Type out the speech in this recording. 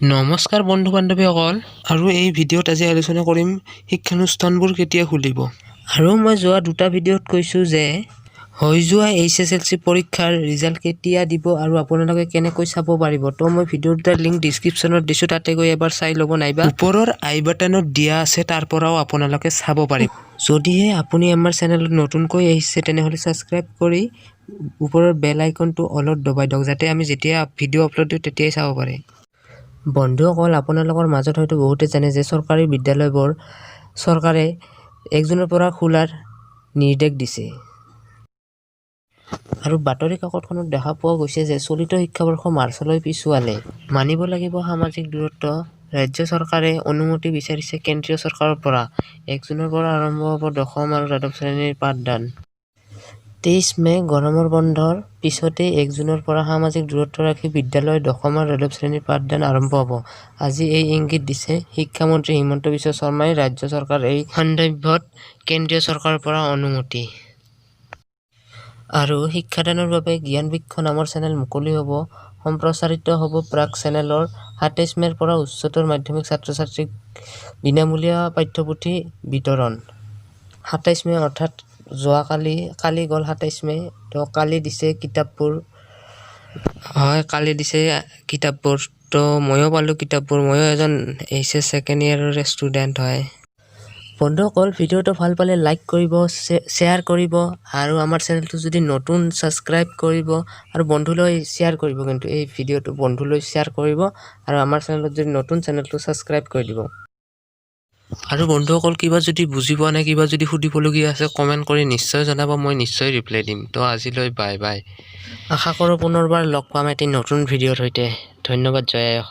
নমস্কাৰ বন্ধু বান্ধৱীসকল, আৰু এই ভিডিঅ'ত আজি আলোচনা কৰিম শিক্ষানুষ্ঠানবোৰ কেতিয়া খুলিব। আৰু মই যোৱা দুটা ভিডিঅ'ত কৈছোঁ যে হৈ যোৱা এইচএছএলচি পৰীক্ষাৰ ৰিজাল্ট কেতিয়া দিব আৰু আপোনালোকে কেনেকৈ চাব পাৰিব। তো মই ভিডিঅ' দুটাৰ লিংক ডিছক্ৰিপশ্যনত দিছোঁ, তাতে গৈ এবাৰ চাই ল'ব, নাইবা ওপৰৰ আই বাটনত দিয়া আছে, তাৰ পৰাও আপোনালোকে চাব পাৰিব। যদিহে আপুনি আমাৰ চেনেলত নতুনকৈ আহিছে, তেনেহ'লে ছাবস্ক্ৰাইব কৰি ওপৰৰ বেল আইকনটো অলত দবাই দিয়ক, যাতে আমি যেতিয়া ভিডিঅ' আপলোড দিওঁ তেতিয়াই চাব পাৰে। বন্ধুসকল, আপোনালোকৰ মাজত হয়তো বহুতে জানে যে চৰকাৰী বিদ্যালয়বোৰ চৰকাৰে 1 জুনৰ পৰা খোলাৰ নিৰ্দেশ দিছে। আৰু বাতৰি কাকতখনত দেখা পোৱা গৈছে যে চলিত শিক্ষাবৰ্ষ মাৰ্চলৈ পিছুৱালে। মানিব লাগিব সামাজিক দূৰত্ব। ৰাজ্য চৰকাৰে অনুমতি বিচাৰিছে কেন্দ্ৰীয় চৰকাৰৰ পৰা। 1 জুনৰ পৰা আৰম্ভ হ'ব দশম আৰু দ্বাদশ শ্ৰেণীৰ পাঠদান। 23 মে'। গৰমৰ বন্ধৰ পিছতেই 1 জুনৰ পৰা সামাজিক দূৰত্ব ৰাখি বিদ্যালয়ত দশম আৰু দ্বাদশ শ্ৰেণীৰ পাঠদান আৰম্ভ হ'ব। আজি এই ইংগিত দিছে শিক্ষামন্ত্ৰী হিমন্ত বিশ্ব শৰ্মাই। ৰাজ্য চৰকাৰ এই সন্দৰ্ভত কেন্দ্ৰীয় চৰকাৰৰ পৰা অনুমতি আৰু শিক্ষাদানৰ বাবে জ্ঞানবৃক্ষ নামৰ চেনেল মুকলি হ'ব। সম্প্ৰচাৰিত হ'ব প্ৰাগ চেনেলৰ। 27 মে'ৰ পৰা উচ্চতৰ মাধ্যমিক ছাত্ৰ-ছাত্ৰীক বিনামূলীয়া পাঠ্যপুথি বিতৰণ। 27 মে' অৰ্থাৎ যোৱাকালি, কালি গ'ল 27 মে'। তো কালি দিছে কিতাপবোৰ। হয়, কালি দিছে কিতাপবোৰ। তো ময়ো পালোঁ কিতাপবোৰ। ময়ো এজন এইচএছ ছেকেণ্ড ইয়েৰৰে ষ্টুডেণ্ট হয়। বন্ধুসকল, ভিডিঅ'টো ভাল পালে লাইক কৰিব, শ্বেয়াৰ কৰিব আৰু আমাৰ চেনেলটো যদি নতুন, ছাবস্ক্ৰাইব কৰিব আৰু বন্ধুলৈ শ্বেয়াৰ কৰিব। কিন্তু এই ভিডিঅ'টো বন্ধুলৈ শ্বেয়াৰ কৰিব আৰু আমাৰ চেনেলত যদি নতুন, চেনেলটো ছাবস্ক্ৰাইব কৰি দিব। আৰু বন্ধুসকল, কিবা যদি বুজি পোৱা নাই, কিবা যদি সুধিবলগীয়া আছে, কমেণ্ট কৰি নিশ্চয় জনাব, মই নিশ্চয় ৰিপ্লাই দিম। তো আজিলৈ বাই বাই। আশা কৰোঁ পুনৰবাৰ লগ পাম এটি নতুন ভিডিঅ'ৰ সৈতে। ধন্যবাদ। জয় আই অসম।